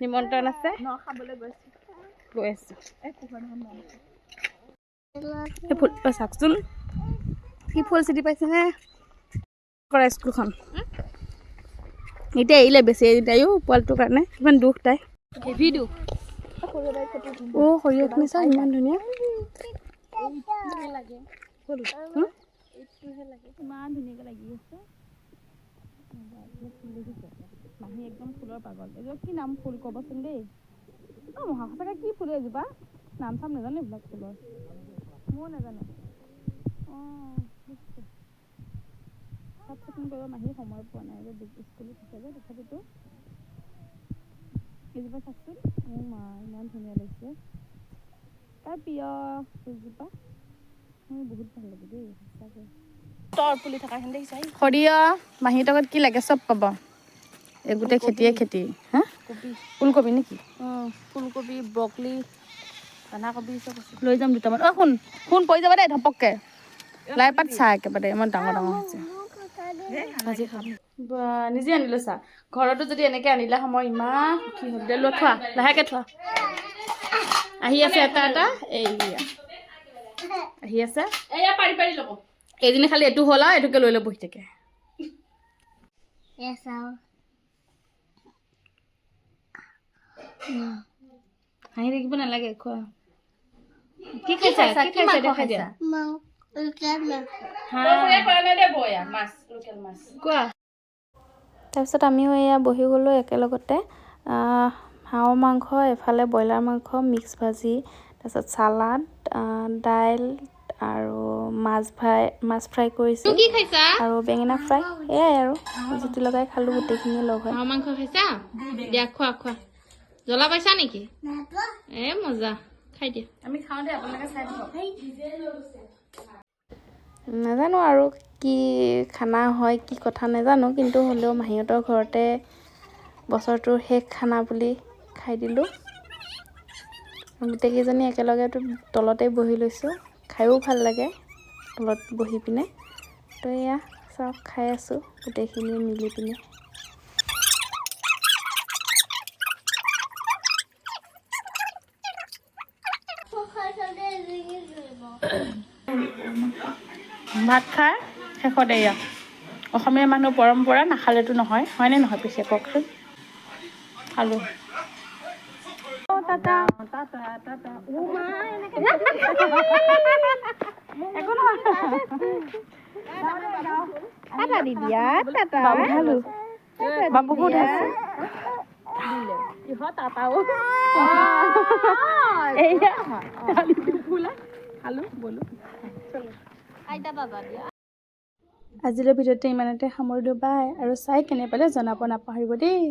নিমন্ত্ৰণ আছে, গৈ আছো। এই ফুল চাওকচোন, কি ফুল চিটি পাইছেনে কৰা স্কুলখন এতিয়া এৰিলে বেছি তাইও পোৱালিটোৰ কাৰণে কিমান দুখ তাই। অ' সৰিয়হখিনি চাওঁ ইমান ধুনীয়া, ইমান ধুনীয়াকৈ লাগি আছে। ফুল দেখিছে মাহী একদম ফুলৰ পাগল। এইজোপা কি নাম ফুল ক'বচোন দেই। অ' মহা সঁচাকৈ কি ফুল এইজোপা? নাম চাম নাজানো এইবিলাক ফুলৰ, ময়ো নাজানো। অঁ চাফ চিকুণ কৰিব মাহী সময় পোৱা নাই যে, স্কুলত থাকে যে। তথাপিতো এইজোপা চাওকচোন, মোৰ মা ইমান ধুনীয়া লাগিছে। তাৰ প্ৰিয় ফুলজোপা মোৰ বহুত ভাল লাগে দেই সঁচাকৈ। সৰিয়হ মাহীহঁতৰ ঘৰত কি লাগে চব পাব। এই গোটেই খেতিয়ে খেতি। হা ফুলকবি নেকি? ফুলকবি, ব্ৰকলি, বন্ধাকবি চব আছে। লৈ যাম দুটামান। অ' শুন শুন, পৰি যাব দেই ধপককৈ। লাই পাত চাহ একেবাৰে ইমান ডাঙৰ ডাঙৰ হৈছে। ভাজি খাম। বা নিজে আনি লৈছা? ঘৰতো যদি এনেকৈ আনিলে সময় ইমান সুখী হ'ল দে। লৈ থোৱা, লাহেকৈ থোৱা। আহি আছে এটা এটা, এইয়া আহি আছে। এয়া পাৰি পাৰি ল'ব। এইজনী খালি এইটো হ'ল আৰু এইটোকে লৈ লৈ বহি থাকে। হাঁহি থাকিব নালাগে, খোৱা। কি খাইছা? কি খাইছা দেখাই দিয়া। কোৱা। তাৰপিছত আমিও এয়া বহি গ'লোঁ একেলগতে। হাঁহৰ মাংস, এফালে ব্ৰইলাৰ মাংস, মিক্স ভাজি, তাৰপিছত চালাড, দাইল আৰু মাছ ফ্ৰাই কৰিছিল কি খাইছা? আৰু বেঙেনা ফ্ৰাই, এয়াই আৰু জুতি লগাই খালোঁ গোটেইখিনি লগ হৈ। হাঁহৰ মাংস খাইছা? দিয়া খোৱা খোৱা। জ্বলা পাইছা নেকি? এ মজা, খাই দিয়া। আমি খাওঁ দেই, আপোনালোকে চাই থাকক। নাজানো আৰু কি খানা হয় কি কথা নাজানো, কিন্তু হ'লেও মাহীহঁতৰ ঘৰতে বছৰটোৰ শেষ খানা বুলি খাই দিলোঁ। গোটেইকেইজনী একেলগেতো তলতে বহি লৈছোঁ, খায়ো ভাল লাগে তলত বহি পিনে। তো এয়া চাওক খাই আছোঁ গোটেইখিনি মিলি পিনে। ভাত খাই শেষত এয়া অসমীয়া মানুহৰ পৰম্পৰা, নাখালেতো নহয়, হয়নে নহয় পিছে কওকচোন? খালোঁ। টাটা টাটা। একো নহয়। টাটা দিদিয়া, টাটা। বাবু উঠাইছে। এইয়া খালোঁ ব'লো। আজিলৈ ভিডিঅ'টো ইমানতে সামৰিলোঁ, বাই। আৰু চাই কেনে পালে জনাব নাপাহৰিব দেই।